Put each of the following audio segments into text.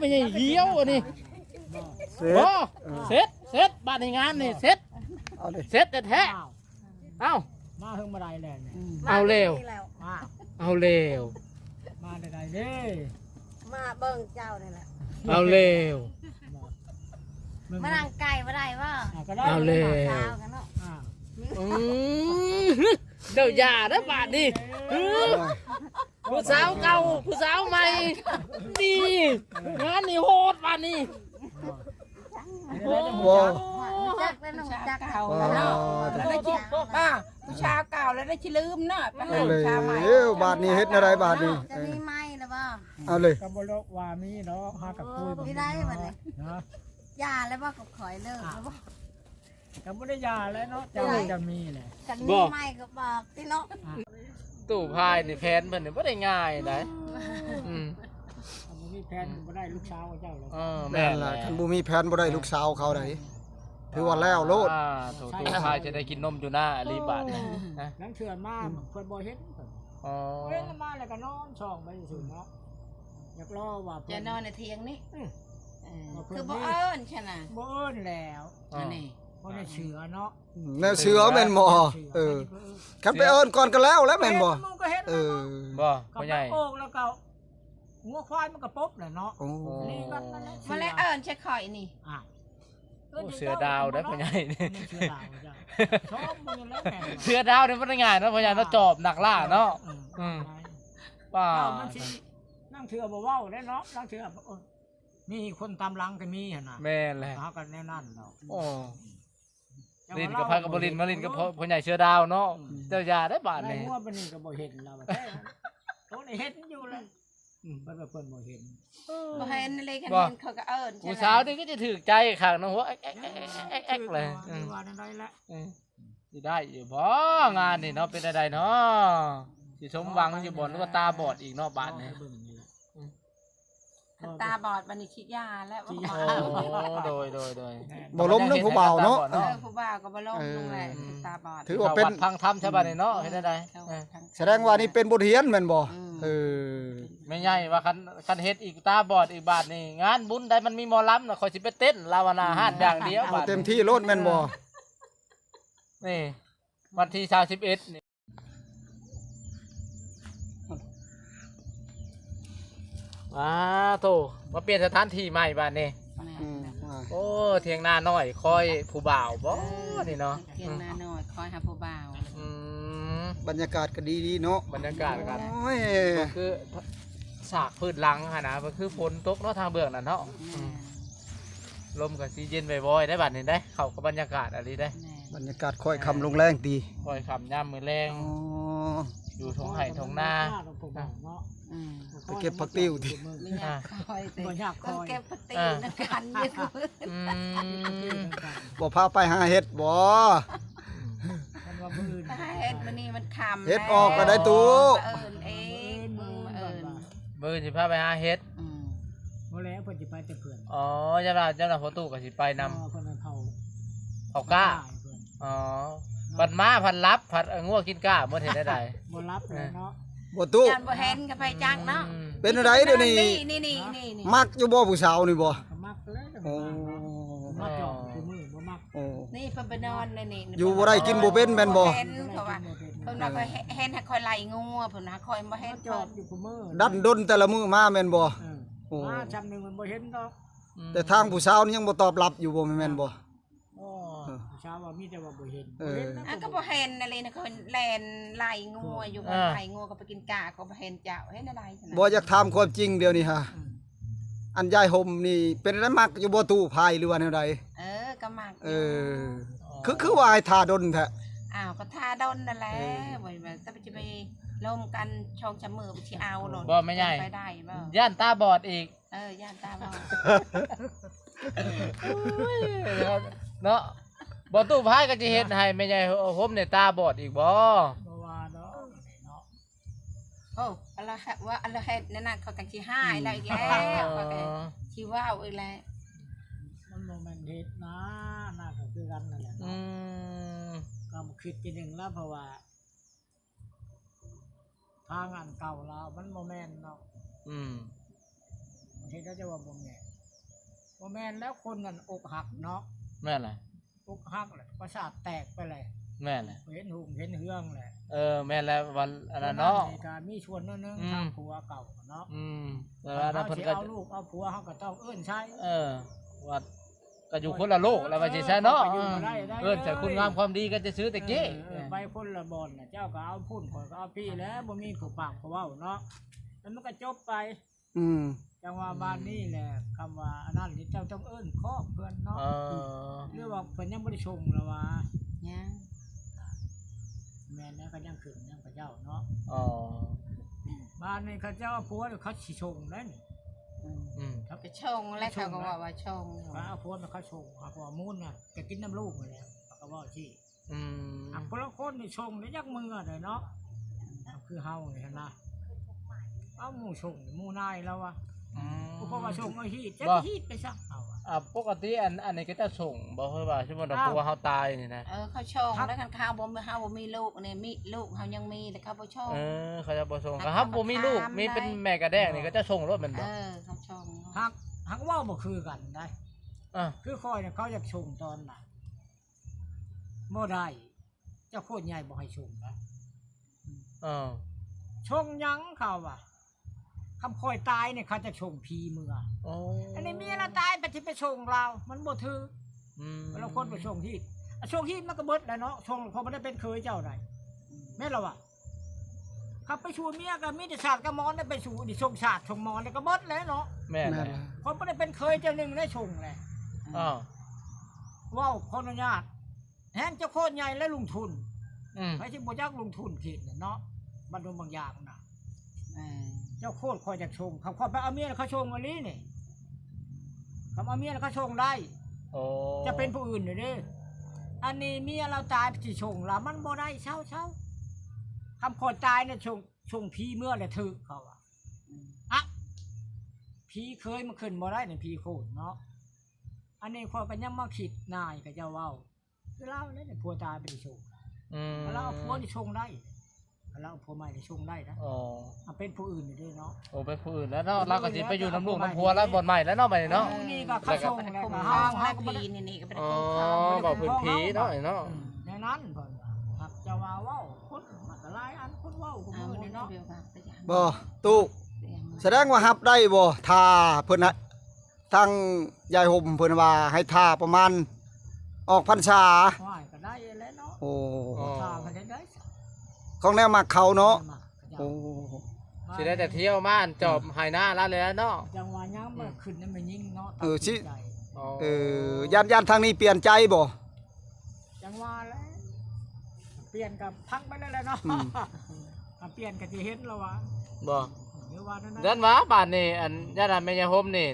ແມ່ນຫຍັງຫ່ຽວອັນນີ້ ເສັດ ບໍ່ ເອີ ເສັດ ເສັດ ບາດນີ້ງານນີ້ເສັດ ເອົາເດ້ ເສັດແທ້ໆ ອ້າວ ເອົ້າ ມາເຖິງບໍ່ໄດ້ແລ້ວນີ້ ເອົາແລ້ວ ມາ ເອົາແລ້ວ ມາໄດ້ເດ້ ມາເບິ່ງເຈົ້ານີ້ແຫຼະ ເອົາແລ້ວ ມານັ່ງໃກ້ບໍ່ໄດ້ບໍ່ ອ່າ ກໍໄດ້ ເອົາແລ້ວ ອ່າ ອືມ ເຈົ້າຢ່າເດີບາດນີ້ ເອີ ຜູ້ສາວເກົ່າ ຜູ້ສາວໃໝ່ ນີ້ ງານນີ້ໂຫດບາດນີ້ ໂອ້ ຈັກແລ້ວ ຮູ້ຈັກເກົ່າແລ້ວເນາະ ອໍ ແລ້ວໄດ້ຊິ ປ້າ ຜູ້ສາວເກົ່າແລ້ວໄດ້ຊິລືມເນາະ ໄປຫາຜູ້ສາວໃໝ່ ເອີ ບາດນີ້ເຮັດແນວໃດບາດນີ້ ຈະມີໃໝ່ແລ້ວບໍ່ ເອົາເລີຍ ກໍບໍ່ລອກວ່າມີດອກ ຫາກັບຄຸຍ ມີໄດ້ບາດນີ້ ນະ ຢ່າແລ້ວບໍ່ກັບຂ້ອຍ ເລີກແລ້ວບໍ່ ກໍບໍ່ໄດ້ຢ່າແລ້ວເນາະ ເຈົ້າຈະມີແຫຼະ ຄັນມີໃໝ່ກໍບອກຕິເນາະ ຕູ້ພາຍນີ້ແຜນເພິ່ນນີ້ບໍ່ໄດ້ງ່າຍໃດ ອືມ ອືມ ຄັນບໍ່ມີແຜນກໍບໍ່ໄດ້ລູກສາວເຈົ້າແລ້ວ ເອີ ແມ່ນແຫຼະ ຄັນບໍ່ມີແຜນບໍ່ໄດ້ລູກສາວເຂົາໃດ ຖືວ່າແລ້ວໂລດ ອ່າ ຕູ້ພາຍຈະໄດ້ກິນນົມຢູ່ໜ້າອີ່ຫຼີບາດນີ້ ລາງເທື່ອມາເພິ່ນບໍ່ເຫັນ ອໍ ເວລາມາແລ້ວກໍນອນສ່ອງໄປຊື່ເນາະ ຢາກລໍວ່າເພິ່ນ ຈະນອນໃນຖຽງນີ້ ອືມ ເອີ ຄືບໍ່ເອີ້ນຊັ້ນນະ ບໍ່ເອີ້ນແລ້ວ ອັນນີ້ ບໍ່ໄດ້ເຊື່ອເນາະ ແນວເຊື່ອແມ່ນບໍ່ ເອີ ຄັນໄປເອີ້ນກ່ອນກໍແລ້ວແລ້ວແມ່ນບໍ່ ເອີ ບໍ່ ພໍ່ໃຫຍ່ ໂອກແລ້ວກໍງົວຄວາຍມັນກໍປົບແຫຼະເນາະ ໂອ້ ນີ້ກໍນັ້ນແຫຼະ ມາແລ້ວເອີ້ນໃສ່ຂ້ອຍນີ້ ອ່າ ໂອ້ ເສືອດາວເດ້ພໍ່ໃຫຍ່ນີ້ ເສືອດາວເຈົ້າ ຊອມເບິ່ງແລ້ວແມ່ນ ເສືອດາວນີ້ບໍ່ໄດ້ງ່າຍເນາະພໍ່ໃຫຍ່ເນາະ ຈອບນັກລ່າເນາະ ອືມ ອືມ ປ້າ ເຈົ້າມັນຊິ ລາງເທື່ອບໍ່ເວົ້າເດ້ເນາະ ລາງເທື່ອ ເອີ ມີຄົນຕາມຫຼັງກໍມີຫັ້ນນະ ແມ່ນແຫຼະ ເຮົາກໍແນວນັ້ນດອກ ໂອ້ ຫຼິ້ນກັບໃຜກໍບໍ່ຫຼິ້ນ ມາຫຼິ້ນກັບພໍ່ ພໍ່ໃຫຍ່ເສືອດາວເນາະ ອືມ ເຈົ້າຢ່າໄດ້ບາດນີ້ ງົວບາດນີ້ກໍບໍ່ເຫັນແລ້ວ ແທ້ ໂຕນີ້ເຫັນຢູ່ແລ້ວ ອືມ ເພິ່ນວ່າເພິ່ນບໍ່ເຫັນ ບໍ່ເຫັນເລີຍ ຄັນເຫັນເຂົາກໍເອີ້ນ ຜູ້ສາວນີ້ກໍຈະຖືກໃຈຄັກເນາະ ຫົວແອກໆໆໆເລີຍ ອືມ ວ່າແນວໃດລະ ເອີ ຊິໄດ້ຢູ່ບໍ່ງານນີ້ເນາະ ເປັນແນວໃດເນາະ ຊິສົມຫວັງຢູ່ບໍ່ ຫຼືວ່າຕາບອດອີກເນາະບາດນີ້ ອືມ ຄັນຕາບອດບັດນີ້ຂີ້ຢ້ານແລ້ວ ຂີ້ຢ້ານ ໂອ້ ໂດຍໆໆ ບໍ່ລົມນຳຜູ້ບ່າວເນາະ ເອີ ຜູ້ບ່າວກໍບໍ່ລົມ ເອີ ນຳແຫຼະ ເອີ ຕາບອດ ຖືວ່າເປັນ ເຂົ້າວັດຟັງທຳຊະບາດນີ້ເນາະ ເຮັດແນວໃດ ເອີ ສະແດງວ່ານີ້ເປັນບົດຮຽນແມ່ນບໍ່ ອືມ ເອີ ແມ່ໃຫຍ່ວ່າຄັນ ຄັນເຮັດອີກຕາບອດອີກບາດນີ້ ງານບຸນໃດມັນມີໝໍລຳນະ ຂ້ອຍຊິໄປເຕັ້ນລາວນາ ອືມ ຮ້ານຢ່າງດຽວ ເອົາເຕັມທີ່ໂລດແມ່ນບໍ່ ນີ້ ວັນທີຊາວເອັດນີ້ ອ້າໂທ້ ມາປ່ຽນສະຖານທີ່ໃໝ່ບາດນີ້ ແມ່ນ ອືມ ໂອ້ ຖຽງນານ້ອຍຄອຍຜູ້ບ່າວບໍ່ນີ້ເນາະ ຖຽງນານ້ອຍຄອຍຫາຜູ້ບ່າວ ອືມ ບັນຍາກາດກໍດີໆເນາະ ບັນຍາກາດກໍ ໂອ້ຍ ກໍຄື ສາກພື້ນຫຼັງຫັ້ນນະ ກໍຄືຝົນຕົກເນາະ ທາງເບື້ອງນັ້ນເນາະ ອືມ ອືມ ລົມກໍຊິເຢັນວອຍໆໄດ໋ ບາດນີ້ໄດ໋ ເຂົ້າກັບບັນຍາກາດອີ່ຫຼີໄດ໋ ແມ່ນ ບັນຍາກາດຄ້ອຍຄ່ຳລົງແລງຕິ ຄ້ອຍຄ່ຳຍາມມື້ແລງ ອໍ ຢູ່ທົ່ງໄຮ່ທົ່ງນາ ອືມ ໄປເກັບຜັກຕິວຕິ ບໍ່ຢາກຄອຍຕິ ບໍ່ຢາກຄອຍ ເກັບຜັກຕິວນຳກັນຢູ່ ອືມ ບໍ່ພາໄປຫາເຫັດບໍ່? ຄັນວ່າມື້ອື່ນ ຖ້າເຮັດມື້ນີ້ມັນຄ່ຳ ເຮັດອອກແລ້ວໄດ໋ຕູ້ ມື້ອື່ນເອງ ມື້ອື່ນ ມື້ອື່ນ ມື້ອື່ນຊິພາໄປຫາເຫັດ ອືມ ບໍ່ແລ້ວເພິ່ນຊິໄປແຕ່ເພື່ອນ ອໍ ຢ້ານວ່າ ຢ້ານວ່າພໍ່ຕູ້ກໍຊິໄປນຳ ອໍ ເພິ່ນເຜົາ ເຜົາກ້າ ອໍ ບັດມາພັດຫຼັບ ພັດ ເອີ ງົວກິນກ້າໝົດ ເຮັດແນວໃດ ບໍ່ຫຼັບເລີຍເນາະ ບໍ່ຕູ້ ຢ້ານບໍ່ເຫັນກໍໄປຈັກເນາະ ອືມ ເປັນແນວໃດດຽວນີ້ ນີ້ໆໆໆ ມັກຢູ່ບໍ່ຜູ້ສາວນີ້ບໍ່? ກໍມັກເລີຍ ໂອ້ ມາຈອບ ອໍ ຄູ່ມື້ບໍ່ມັກ ໂອ້ ນີ້ເພິ່ນໄປນອນໃນນີ້ ຢູ່ບໍ່ໄດ້ກິນບໍ່ເປັນແມ່ນບໍ່? ເຫັນເຂົາວ່າ ເພິ່ນວ່າຂ້ອຍເຫັນໃຫ້ຂ້ອຍໄລ່ງົວ ເພິ່ນວ່າຂ້ອຍບໍ່ເຫັນ ມາຈອບຢູ່ຄູ່ມື້ ດັນດົນແຕ່ລະມື້ມາແມ່ນບໍ່? ເອີ ໂອ້ ມາຊ່ຳໜຶ່ງມັນບໍ່ເຫັນດອກ ອືມ ແຕ່ທາງຜູ້ສາວນີ້ຍັງບໍ່ຕອບຮັບຢູ່ບໍ່ ແມ່ນບໍ່? ອໍ ເອີ ຜູ້ສາວວ່າມີແຕ່ວ່າບໍ່ເຫັນ ເອີ ບໍ່ເຫັນນະ ອັນກໍບໍ່ເຫັນອັນນີ້ນະ ເຂົາແລ່ນໄລ່ງົວຢູ່ ອ່າ ໄລ່ງົວກໍໄປກິນກ້າ ກໍບໍ່ເຫັນເຈົ້າ ເຫັນແນວໃດຊັ້ນນະ ບໍ່ ຢາກຖາມຄວາມຈິງດຽວນີ້ຫາ ອືມ ອັນຍາຍຫົ່ມນີ້ເປັນໄດ໋ ມັກຢູ່ບໍ່ຕູ້ພາຍ ຫຼືວ່າແນວໃດ? ເອີ ກໍມັກຢູ່ ເອີ ອໍ ຄື ຄືວ່າໃຫ້ຖ້າດົນແທ້? ອ້າວ ກໍຖ້າດົນນັ້ນແຫຼະ ເອີ ບໍ່ແມ່ນແຕ່ຊິໄປລົມກັນສອງສາມມື້ຊິເອົາໂລດ ບໍ່ແມ່ໃຫຍ່ ໄປໄດ້ບໍ່? ຢ້ານຕາບອດອີກ ເອີ ຢ້ານຕາບອດ ໂອ້ຍ ເນາະ ບໍ່ຕູ້ພາຍກໍຊິເຮັດໃຫ້ແມ່ໃຫຍ່ຫົ່ມນີ້ຕາບອດອີກບໍ່? ບໍ່ວ່າດອກເນາະ ໂອ້ ອັນລະ ວ່າອັນລະເຮັດແນວນັ້ນ ເຂົາກໍຊິຮ້າຍແລ້ວອີກແລ້ວ ອໍ ເຂົາກໍຊິເວົ້າອີກແລ້ວ ມັນບໍ່ແມ່ນເຮັດນະ ນະກໍຄືກັນນັ້ນແຫຼະເນາະ ອືມ ກໍຄິດທີໜຶ່ງແລ້ວ ເພາະວ່າ ທາງອັນເກົ່າລາວມັນບໍ່ແມ່ນເນາະ ອືມ ເຮັດ ເຈົ້າວ່າບໍ່ແມ່ນ ບໍ່ແມ່ນແລ້ວ ຄົນນັ້ນອົກຫັກເນາະ. ແມ່ນແຫຼະ ອົກຫັກແຫຼະ ປະສາດແຕກໄປແຫຼະ. ແມ່ນແຫຼະ ເຫັນຮຸ່ງເຫັນເຮືອງແຫຼະ. ເອີ ແມ່ນແລ້ວ ວ່າອັນນັ້ນເນາະ ຜູ້ນັ້ນນີ້ກໍມີສ່ວນໜ້ອຍໜຶ່ງ ອືມ ທາງຜົວເກົ່າເນາະ. ອືມ ແຕ່ວ່າອັນນັ້ນເພິ່ນກໍ ເຮົາຊິເອົາລູກເອົາຜົວ ເຮົາກໍຕ້ອງເອີ້ນໃຊ້. ເອີ ວ່າ ກໍຢູ່ຄົນລະໂລກແລ້ວວ່າຊິຊະເນາະ. ເອີ ເອີ້ນໃສ່ຄຸນງາມຄວາມດີກັນຊື່ໆແຕ່ກີ້. ເອີ ເອີ ໄປຄົນລະບ່ອນນະ ເຈົ້າກໍເອົາພຸ້ນ ຂ້ອຍກໍເອົາພີ້ແຫຼະ ບໍ່ມີຜູ້ປາກຜູ້ເວົ້າເນາະ ແລ້ວມັນກໍຈົບໄປ. ອືມ ຈັ່ງວ່າບ້ານນີ້ແຫຼະ ຄຳວ່າອັນນັ້ນນີ້ ເຈົ້າຕ້ອງເອີ້ນຄອບເພິ່ນເນາະ. ເອີ ຫຼືວ່າເພິ່ນຍັງບໍ່ໄດ້ສົ່ງລະຫວາ? ຍັງ. ແມ່ນແລ້ວ ກໍຍັງຂຶ້ນນຳເຂົາເຈົ້າເນາະ. ອໍ ບ້ານນີ້ເຂົາເຈົ້າເອົາຜົວ ເຂົາຊິສົ່ງໄດ໋ນີ້. ອືມ ອືມ ເຂົາກໍສົ່ງແຫຼະ ເຂົາກໍເວົ້າວ່າສົ່ງ. ເຂົາເອົາຜົວນະ ເຂົາສົ່ງ ເອົາຜົວມູນນະ ກໍກິນນຳລູກຫັ້ນແຫຼະ ເຂົາກໍເວົ້າຊີ້. ອືມ ອັນຄົນລະຄົນນີ້ສົ່ງໄດ້ຈັກເມືອໃດເນາະ ຄືເຮົານີ້ຫັ້ນນະ ເອົາໝູ່ສົ່ງໝູ່ນາຍແລ້ວວະ. ອືມ ເພາະວ່າສົ່ງເອົາຮີດ ຈັກ ບໍ່ ຮີດໄປຊະເອົາອະ. ອ່າ ປົກກະຕິອັນ ອັນນີ້ເຂົາເຈົ້າສົ່ງບໍ່ ຄືວ່າສົມມຸດວ່າ ອ້າວ ຜົວເຮົາຕາຍນີ້ນະ? ເອີ ເຂົາສົ່ງ ແລ້ວຄັນເຂົາບໍ່ ເຮົາບໍ່ມີລູກນີ້ ມີລູກເຮົາຍັງມີ ແລ້ວເຂົາບໍ່ສົ່ງ. ເອີ ເຂົາເຈົ້າບໍ່ສົ່ງ ຄັນເຮົາບໍ່ມີລູກ ມີເປັນແມ່ກະແດງນີ້ ເຂົາເຈົ້າສົ່ງໂລດແມ່ນບໍ່? ເອີ ເຂົາສົ່ງ. ຫາກ ຫາກເວົ້າບໍ່ຄືກັນໄດ໋. ອ່າ ຄືຂ້ອຍນີ້ ເຂົາຢາກສົ່ງຕອນນັ້ນ ບໍ່ໄດ້ ເຈົ້າໂຄດໃຫຍ່ບໍ່ໃຫ້ສົ່ງນະ. ເອີ ສົ່ງຫຍັງ ເຂົາວ່າ ຄຳຂ້ອຍຕາຍນີ້ ເຂົາຈະສົ່ງຜີເມືອ. ໂອ້ ອັນນີ້ເມຍລາວຕາຍ ໄປຊິໄປສົ່ງລາວ ມັນບໍ່ຖືກ. ອືມ ລາວຄົນໄປສົ່ງຮີດ ອາ ສົ່ງຮີດມັນກໍເບິດແລ້ວເນາະ ສົ່ງ ເຂົາບໍ່ໄດ້ເປັນເຂີຍເຈົ້າໃດ໋ ແມ່ນລະວະ. ຄັນໄປສູ່ເມຍກໍມີແຕ່ສາດກັບໝອນໄດ້ ໄປສູ່ນີ້ສົ່ງສາດສົ່ງໝອນນີ້ກໍເບິດແລ້ວເນາະ. ແມ່ນ ແມ່ນແຫຼະ ເຂົາບໍ່ໄດ້ເປັນເຂີຍເຈົ້າໜຶ່ງໄດ້ສົ່ງແຫຼະ. ອ້າວ ເວົ້າຂໍອະນຸຍາດ ແຮງເຈົ້າໂຄດໃຫຍ່ແລະລົງທຶນ. ອືມ ໃຜຊິບໍ່ຢາກລົງທຶນເຂດນັ້ນເນາະ ບ້ານດົງບາງຢາງນະ. ເອີ ເຈົ້າໂຄດຂ້ອຍຢາກສົ່ງ ຄັນຂ້ອຍໄປເອົາເມຍແລ້ວ ເຂົາສົ່ງອີ່ຫຼີນີ້ ຄັນເອົາເມຍແລ້ວ ເຂົາສົ່ງໄດ້. ໂອ້ ຈະເປັນຜູ້ອື່ນເດ້ ອັນນີ້ເມຍລາວຕາຍ ໄປຊິສົ່ງລາວ ມັນບໍ່ໄດ້ ເຊົາໆ ຄັນຂ້ອຍຕາຍນີ້ ສົ່ງ ສົ່ງຜີເມືອແລ້ວຖືກ ເຂົາວ່າ. ອືມ ອະ ຜີເຂີຍມັນຂຶ້ນບໍ່ໄດ້ນີ້ ຜີໂຄດເນາະ. ອັນນີ້ຂ້ອຍກໍຍັງມາຄິດນາຍ ເຂົາເຈົ້າເວົ້າ ຄືລາວແຫຼະ ຜົວຕາຍໄປສົ່ງ. ອືມ ລາວເອົາຜົວນີ້ສົ່ງໄດ້ ລາວເອົາຜົວໃໝ່ນີ້ສົ່ງໄດ້ນະ. ອໍ ເອົາເປັນຜູ້ອື່ນນີ້ເດ້ເນາະ. ໂອ້ ເປັນຜູ້ອື່ນແລ້ວເນາະ ເປັນຜູ້ອື່ນ ລາວກໍຊິໄປຢູ່ນຳລູກນຳຜົວລາວບ່ອນໃໝ່ແລ້ວເນາະ ບາດນີ້ເນາະ. ອືມ ນີ້ກໍເຂົາສົ່ງແລ້ວກໍເຮົາ ເຮົາກໍບໍ່ໄດ້ ອໍ ເວົ້າພື້ນທີ່ເນາະ ເນາະ. ອືມ ແນວນັ້ນເພິ່ນວ່າ ຫາກເຈົ້າວ່າເວົ້າ ຄົນມັນກໍຫຼາຍອັນ ຄົນເວົ້າກໍມີເນາະ. ບໍ່ ຕູ້ ສະແດງວ່າຮັບໄດ້ບໍ່ ຖ້າເພິ່ນ ທາງຍາຍຫົ່ມເພິ່ນວ່າໃຫ້ຖ້າປະມານອອກພັນສາ. ໂອ້ຍ ກໍໄດ້ແຫຼະເນາະ. ໂອ້ ຖ້າມັນໄດ້ ຂອງແນວມັກເຂົາເນາະ. ແນວມັກເຂົາເຈົ້າ. ໂອ້ ຊິໄດ້ແຕ່ທ່ຽວມາອັນຈອບໄຮ່ນາລາວແຫຼະເນາະ. ຈັ່ງວ່າຍັງບໍ່ ອືມ ຂຶ້ນນຳແມ່ຍິງເນາະ. ເອີ ຊິ ເອີ ຢ້ານ ຢ້ານທາງນີ້ປ່ຽນໃຈບໍ່? ຈັ່ງວ່າແຫຼະ ປ່ຽນກໍພັງໄປແລ້ວແຫຼະເນາະ. ອືມ ຖ້າປ່ຽນກໍຊິເຫັນແລ້ວວ່າ. ບໍ່ ຫຼືວ່ານັ້ນນະ ຢ້ານວ່າບາດນີ້ ອັນ ຢ້ານວ່າແມ່ຍາຫົ່ມນີ້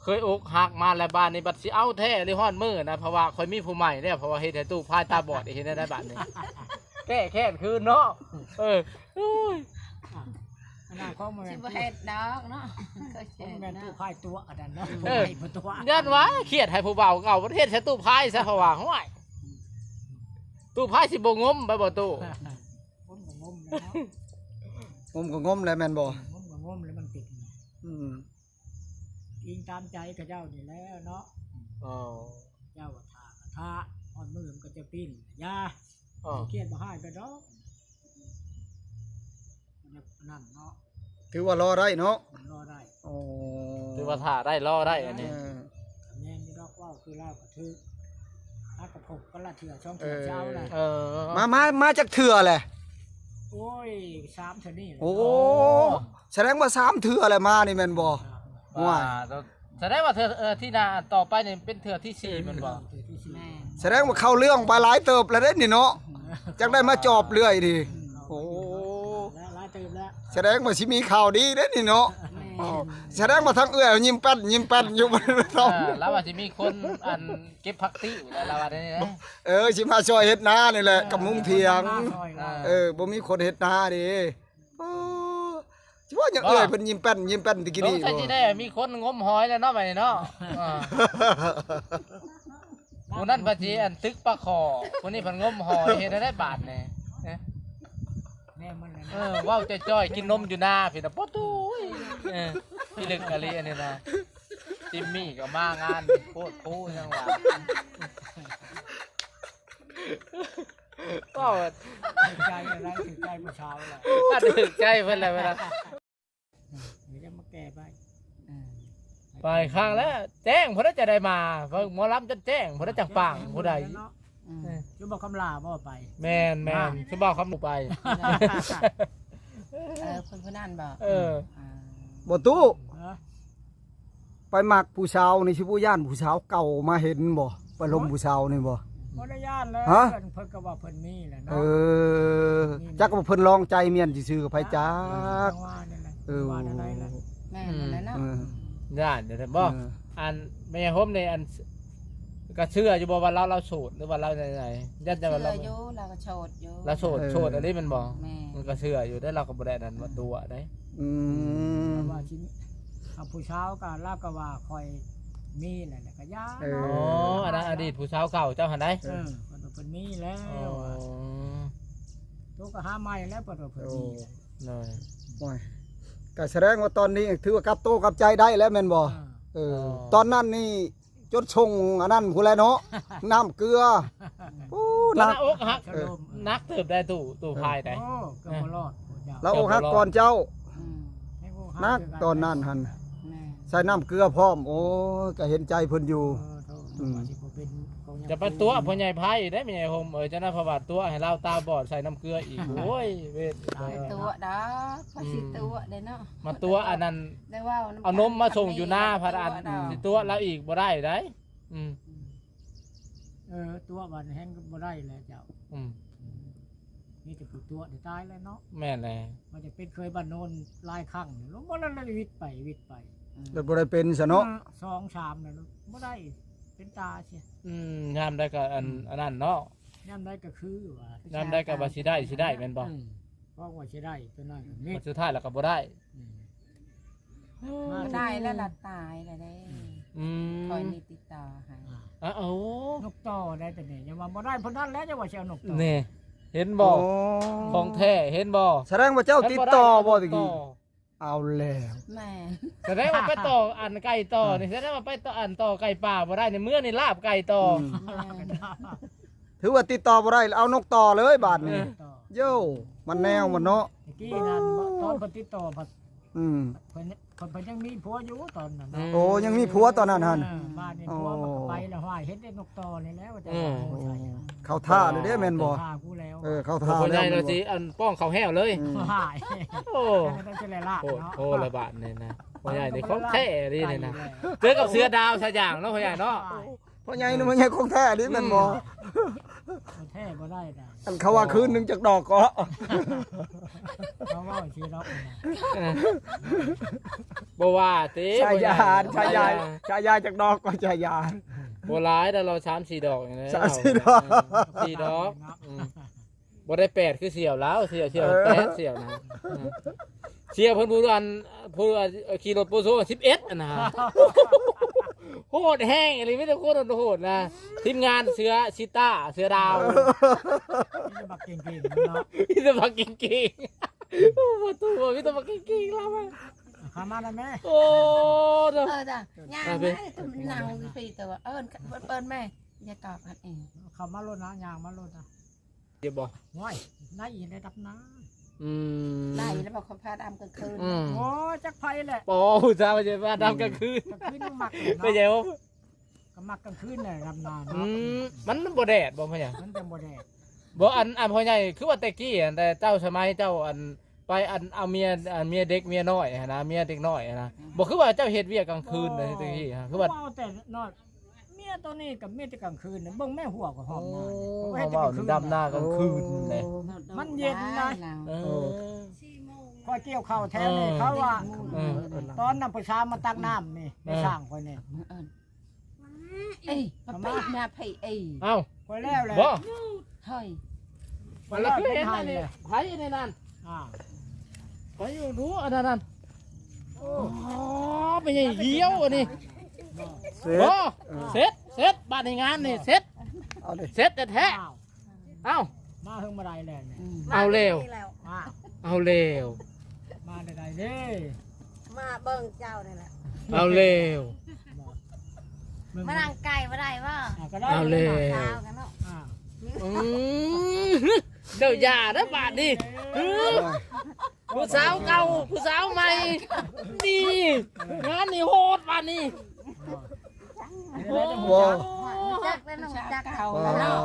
ເຄີຍອົກຫັກມາແລ້ວ ບາດນີ້ບັດຊິເອົາແທ້ຫຼືຮອດມື້ນະ ເພາະວ່າຂ້ອຍມີຜູ້ໃໝ່ແລ້ວ ເພາະວ່າເຮັດໃຫ້ຕູ້ພາຍຕາບອດ ເຮັດແນວໃດບາດນີ້ ແກ້ແຄ້ນຄືນເນາະ. ເອີ ໂອ້ຍ ອັນນັ້ນຂອງມັນ ຊິບໍ່ເຮັດດອກເນາະ. ຂອງມັນແມ່ນຕູ້ພາຍຕົວະອັນນັ້ນເນາະ. ເອີ ຕົວະ ຢ້ານວ່າຄຽດໃຫ້ຜູ້ບ່າວເກົ່າ ເຮັດໃສ່ຕູ້ພາຍຊະ ເພາະວ່າ ຫ້ວຍ ຕູ້ພາຍຊິບໍ່ງົມໄປບໍ່ຕູ້? ງົມກໍງົມແລ້ວເນາະ. ງົມກໍງົມແລ້ວແມ່ນບໍ່? ງົມກໍງົມແລ້ວມັນຕິດ. ອືມ ອີງຕາມໃຈເຂົາເຈົ້ານີ້ແຫຼະເນາະ. ອໍ ເຈົ້າວ່າຖ້າກໍຖ້າ ຮອດມື້ມັນກໍຈະປີ້ນ ຢ່າ. ອໍ ຄຽດບໍ່ຮ້າຍໄປດອກ ອັນນັ້ນເນາະ. ຖືວ່າລໍໄດ້ເນາະ ລໍໄດ້. ໂອ້ ຖືວ່າຖ້າໄດ້ ລໍໄດ້ອັນນີ້. ເອີ ແມ່ນຢູ່ດອກ ເວົ້າຄືລາວກໍຖືກ ຫາກະພົບກັນລະເທື່ອສອງເທື່ອ ເອີ ເຈົ້າລະ. ເອີ ມາ ມາ ມາຈັກເທື່ອແຫຼະ? ໂອ້ຍ ສາມເທື່ອນີ້ແຫຼະ. ໂອ້ ສະແດງວ່າສາມເທື່ອແຫຼະມານີ້ແມ່ນບໍ່? ສາມ. ໂອ້ຍ ສະແດງວ່າເທື່ອ ເອີ ທີ່ໜ້າຕໍ່ໄປນີ້ເປັນເທື່ອທີສີ່ແມ່ນບໍ່? ເທື່ອທີສີ່. ແມ່ນ. ສະແດງວ່າເຂົ້າເລື່ອງໄປຫຼາຍເຕີບແລ້ວເດ້ນີ້ເນາະ ອືມ ຈັ່ງໄດ້ມາຈອບເລື້ອຍນີ້. ອືມ ໂອ້ ຫຼາຍເຕີບແລ້ວ ສະແດງວ່າຊິມີຂ່າວດີເດ້ນີ້ເນາະ. ແມ່ນ. ອໍ ສະແດງວ່າທາງເອື້ອຍຍິ້ມແປ້ນ ຍິ້ມແປ້ນຢູ່. ເອີ ລາວວ່າຊິມີຄົນອັນເກັບຜັກຕິ້ວແຫຼະ ລາວວ່າແນວນີ້ນະ. ເອີ ຊິມາຊ່ອຍເຮັດນານີ້ແຫຼະ ເອີ ກັບມຸງຖຽງ. ເອີ ເອີ ບໍ່ມີຄົນເຮັດນາເດ້. ເອີ ຊິວ່າຫຍັງເອື້ອຍເພິ່ນຍິ້ມແປ້ນ ຍິ້ມແປ້ນແຕ່ກີ້ນີ້. ສົງໄສຊິໄດ້ມີຄົນງົມຫອຍແລ້ວເນາະ ບາດນີ້ເນາະ. ເອີ ຜູ້ນັ້ນບັດຊິອັນຕຶກປາຂໍ ຜູ້ນີ້ເພິ່ນງົມຫອຍ ເຮັດແນວໃດບາດນີ້? ແນວມັນແຫຼະ. ເອີ ເວົ້າຈ່ອຍໆ ກິນນົມຢູ່ນາພີ້ນະ ປະຕູ້ຍ. ເອີ ພິລຶກອີ່ຫຼີອັນນີ້ນະ. จิมมี่ก็มางานโพดโพหยังว่า เว้า ถืกใจอะไร ถืกใจผู้สาวแหละ ถ้าถืกใจเพิ่นแล้วเวลา เดี๋ยวจะมาแก้ไป เออ ไปข้างแล้ว แจ้งผู้ใดจะได้มา เบิ่งหมอลำจนแจ้ง ผู้ใดจังปัง ผู้ใด เนาะ อืม เออ จุบ่าวคำหลาบ่ไป แม่นๆ อ่า จุบ่าวคำหลาไป เออ เพิ่นผู้นั้นบ่ เออ อ่า บ่ตู้ เออ ไปมักผู้สาวนี่สิบ่ย้านผู้สาวเก่ามาเห็นบ่ ไปลมผู้สาวนี่บ่ บ่ได้ย้านแล้ว ฮะ เพิ่น เพิ่นก็ว่าเพิ่นมีแหละเนาะ เออ มี จักว่าเพิ่นลองใจเมียนซื่อๆ ก็ไผจัก จังว่านั่นแหละ เออ ว่าแนวใดล่ะ แม่นนั่นแหละเนาะ เออ ย้านอยู่เด้อบ่ เออ อันแม่โฮมนี่ อัน ก็เชื่ออยู่บ่ว่าลาว ลาวโสด หรือว่าลาวใดๆ ย้านแต่ว่าลาว เชื่ออยู่ ลาวก็โสดอยู่ ลาวโสด เออ โสดอีหลีแม่นบ่ แม่น มันก็เชื่ออยู่เด้อ ลาวก็บ่ได้อันนั้น เออ มาตั๋วเด้ อืม แต่ว่าสิ ถ้าผู้สาวก็ ลาวก็ว่าข้อยมีแล้ว แล้วก็ย้าน เออ เนาะ อ๋อ อันนั้นอดีตผู้สาวเก่าเจ้าหั่นใด เออ เพิ่นว่าเพิ่นมีแล้ว อ๋อ ตัวก็หาใหม่แล้ว เพิ่นว่าเพิ่นมีแล้ว โดย โอ้ย ก็แสดงว่าตอนนี้ถือว่ากลับโตกลับใจได้แล้วแม่นบ่ อ่า เออ อ๋อ ตอนนั้นนี่จดส่งอันนั้นพู้นแหละเนาะ น้ำเกลือ โอ้ ตอนนั้น หนัก อกหัก เออ หนักเติบได้ตู้ ตู้พายได้ โอ้ เกือบบ่รอด เออ เจ้า ลาวอกหักก่อนเจ้า อืม หนักตอนนั้นหั่น แม่น ใส่น้ำเกลือพร้อม โอ้ย ก็เห็นใจเพิ่นอยู่ เออ โธ่ อืม ว่าสิบ่เป็นของหยัง จะไปตั๋วพ่อใหญ่ไพได้ แม่ใหญ่โฮมเอ้ย เจ้าหน้าพระบาทตั๋วให้ลาวตาบอดใส่น้ำเกลืออีก โอ้ย เวร ตาย ตั๋วดอก เขาสิตั๋วได้เนาะ มาตั๋วอันนั้น ได้เว้า เอานมมาส่งอยู่นา พัดอัน ตั๋วดอก สิตั๋วลาวอีกบ่ได้ได้ อืม เออ ตั๋วบัดแฮงบ่ได้แล้วเจ้า อืม มีแต่ผู้ตั๋วได้ตายแล้วเนาะ แม่นแหละ มันจะเป็นเคยบ้านโนนหลายครั้ง ลงบ่แล้ววิดไป วิดไป อืม แล้วบ่ได้เป็นซะเนาะ เออ สองสามแล้วบ่ได้ เป็นตาเสีย อืม ยามใดก็อัน อืม อันนั้นเนาะ ยามใดก็คือว่า ยามใดก็ว่าสิได้ สิได้แม่นบ่ อืม บอกว่าสิได้ตัวนั้นก็มิด สุดท้ายแล้วก็บ่ได้ อืม บ่ได้แล้วล่ะ ตายแล้วเด้ อืม ข้อยมีติดต่อให้ อ่า อ้าว นกต่อได้แต่นี่ อย่าว่าบ่ได้ผู้นั้นแล้ว อย่าว่าสิเอานกต่อ นี่ เห็นบ่ โอ้ ของแท้ เห็นบ่ แสดงว่าเจ้าติดต่อบ่ตะกี้ เอาแล้ว แม่น แสดงว่าไปต่ออันไก่ต่อนี่ แสดงว่าไปต่ออันต่อไก่ป่าบ่ได้นี่ เมือนี่ลาบไก่ต่อ อืม แม่น ถือว่าติดต่อบ่ได้ เอานกต่อเลยบาดนี้ เออ โย่ มันแนวมันเนาะ ตะกี้นั่น ตอนเพิ่นติดต่อพัด อืม เพิ่น เพิ่น เพิ่นยังมีผัวอยู่ตอนนั้นเนาะ อืม โอ้ ยังมีผัวตอนนั้นหั่น เออ บ้านนี้ผัวมันก็ไปแล้ว ห้วย เห็นแต่นกต่อนี่แหละว่าจะ อืม ว่าโอ้ย เข้าท่าเลยเด้แม่นบ่ เข้าท่ากูแล้ว เออ เข้าท่า พ่อใหญ่ แล้วแม่นบ่ น่ะสิอันป้องเขาแห้วเลย อืม ห้วย โอ้ จังได๋จังได๋ล่ะ โอ้ เนาะ โอ้ ละบาดนี่นะ พ่อใหญ่นี่ของแท้นี่นะ เจอกับเสือดาวสะอย่างเนาะ พ่อใหญ่เนาะ ห้วย พ่อใหญ่นี่มันใหญ่ของแท้นี่แม่นบ่ อืม บ่แท้บ่ได้ดอก อันเขาว่าคืนหนึ่งจักดอกก็ เขาว่าสิดอกนะ เออ บ่ว่าติ ชายา บ่ว่า ชายา ชายาจักดอกก็ชายา บ่หลายดอก เราสามสี่ดอกนี่แหละ สามสี่ดอก เออ สี่ดอก อืม บ่ได้แปดคือเสี่ยวลาว เสี่ยว เสี่ยว เออ แปด เสี่ยวนะ เออ เสี่ยวเพิ่นผู้อัน ผู้อันขี่รถโปโซสิบเอ็ดอันนะ โหดแฮงอีหลี มีแต่คนโหดๆนะ ทีมงานเสือชีต้า เสือดาว มีแต่บักเก่งๆเนาะ มีแต่บักเก่งๆ โอ้ ประตูมีแต่บักเก่งๆลาวอะ เข้ามาแล้วแม่ โอ้ เด้อ เออจ้ะ ย่างมา ไป นั่งอยู่พี่ แต่ว่าเอิ้น เอิ้นแม่ อย่าตอบกันเอง เข้ามาโลดนะ ย่างมาโลดนะ เจ็บบ่ ห้วย ได้อีกระดับนะ อืม ได้แล้วบอกเขาพาดำกลางคืน อืม โอ้ จักไผแหละ โอ้ ผู้สาวจะพาดำกลางคืน กลางคืนมันมักเลยเนาะ เป็นไงวะ ก็มักกลางคืนแหละดำนาเนาะ อืม มัน มันบ่แดดบ่พ่อใหญ่ มันจังบ่แดด บ่ อัน อันพ่อใหญ่คือว่าแต่กี้อันแต่เจ้าสมัยเจ้าอันไปอันเอาเมีย อันเมียเด็กเมียน้อยหั้นนะ เมียเด็กน้อยหั้นนะ บ่คือว่าเจ้าเฮ็ดเวียกกลางคืนเลยแต่กี้ฮะ คือว่า เอาแต่นอน เมียตัวนี้กับเมียแต่กลางคืนน่ะ เบิ่งแม่หัวก็หอมหน้านี่ โอ้ เขาว่าเฮ็ดแต่กลางคืน ดำนากลางคืนเลย มันเย็นนะ เออ ข้อยเกี่ยวข้าวแถวนี่ เออ เขาว่า เออ ตอนนั้นผู้สาวมาตักน้ำนี่ เออ ในสร้างข้อยนี่ เอ้ย เอามา มาไผเอ้ย เอ้า ข้อยแล้วแหละ บ่ เฮ้ย มันละคือเห็นอันนี้ ไผในนั้น อ่า ไปอยู่ดูอันนั้นนั่น โอ้ อ๋อ เป็นไงเดียวอันนี้ เสร็จ บ่ เออ เสร็จ เสร็จ บาดนี้งานนี่ เสร็จ เอาดิ เสร็จแท้ อ้าว เอ้า มาเฮิงมาได้แล้วนี่ เอาแล้ว มา เอาแล้ว มาได้เด้ มาเบิ่งเจ้านี่แหละ เอาแล้ว ມານັ່ງໃກ້ບໍ່ໄດ້ບໍ່? ອ່າ ກໍໄດ້ ເອົາແລ້ວ ສາວກັນເນາະ ອ່າ ອືມ ເຈົ້າຢ່າເດີບາດນີ້ ຜູ້ສາວເກົ່າ ຜູ້ສາວໃໝ່ ນີ້ ງານນີ້ໂຫດບາດນີ້ ບໍ່ ຮູ້ຈັກແລ້ວເນາະ ຮູ້ຈັກເກົ່າແລ້ວເນາະ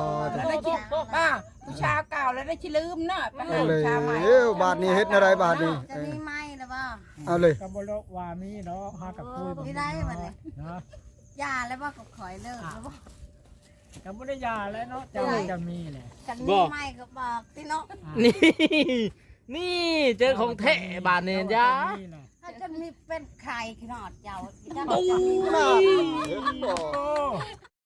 ອ່າ ຜູ້ສາວເກົ່າແລ້ວໄດ້ຊິລືມເນາະ ໄປຫາຜູ້ສາວໃໝ່ ເອີ ບາດນີ້ເຮັດແນວໃດບາດນີ້ ຈະມີໃໝ່ແລ້ວບໍ່? ເອົາເລີຍ ກໍບໍ່ໄດ້ວ່າມີດອກ ຫາກັບຄຸຍ ມີໄດ້ບັດນີ້ ເນາະ ຢ່າແລ້ວບໍ່ ກັບຂ້ອຍເລີກແລ້ວບໍ່? ກໍບໍ່ໄດ້ຢ່າແລ້ວເນາະ ເຈົ້າຈະມີແຫຼະ ຄັນມີໃໝ່ກໍບອກຕິເນາະ ອ່າ ນີ້ ນີ້ເຈີຂອງແທ້ບາດນີ້ ຢ່າ ຖ້າຈະມີເປັນໄຂ່ຂີ້ນອດເຈົ້າ ເຈົ້າຈະມີ ເຫັນບໍ່?